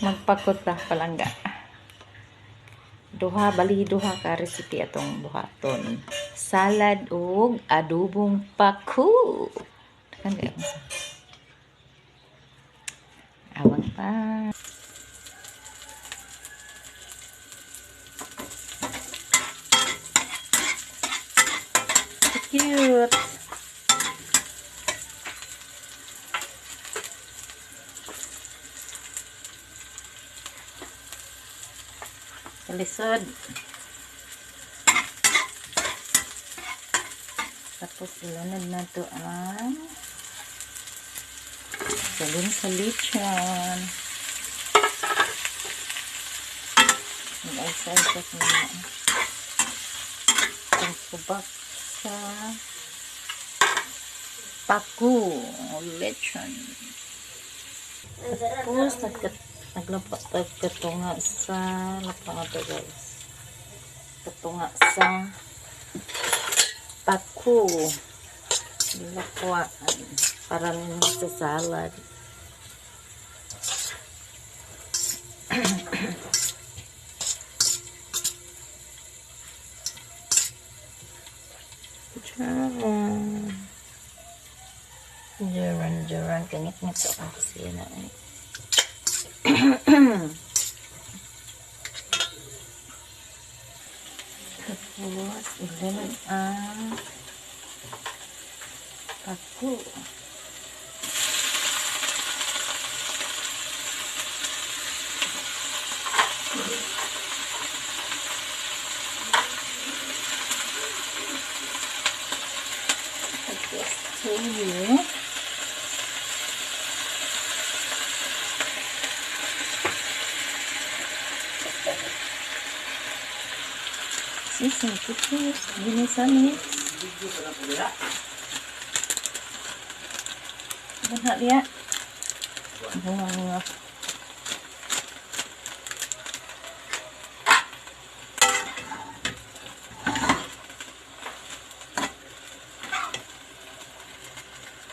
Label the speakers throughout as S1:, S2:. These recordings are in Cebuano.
S1: Magpakot ta, palangga. Duha, bali duha ka recipe atong buhaton. Salad ug adobong paku. Takan kay akong awang pa. Cute. Lisod. Tapos ilunod na to ang salin sa lechon. Mag-aysa-aysa ko na. Itong subak sa paku lechon. Tapos, naglapat tayo katunga sa lapat na to, guys. Katunga sa paku. Lakwaan. Para sa salad. Jaran. Jaran, jaran. Kangit-ngit sa akong kusina eh. Tapos, ilunod ang paku. Tapos, toyo. Season to taste. Ginisa mix. Bunha liya. Bunga bunga.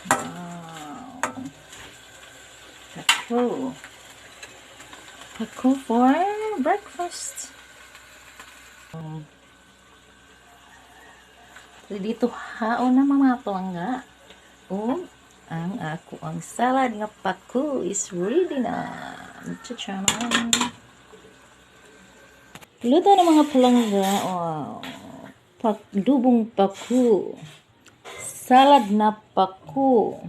S1: Wow. Paku. Paku for breakfast. Dito haon na, mga palangga. O, ang ako ang salad nga paku is ready na. Chachan. Luto na, mga palangga. Wow. Adobong paku. Salad na paku.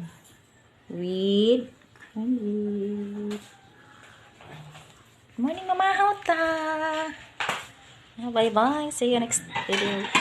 S1: With corned beef. Morning, Mama Hauta. Bye-bye. See you next video.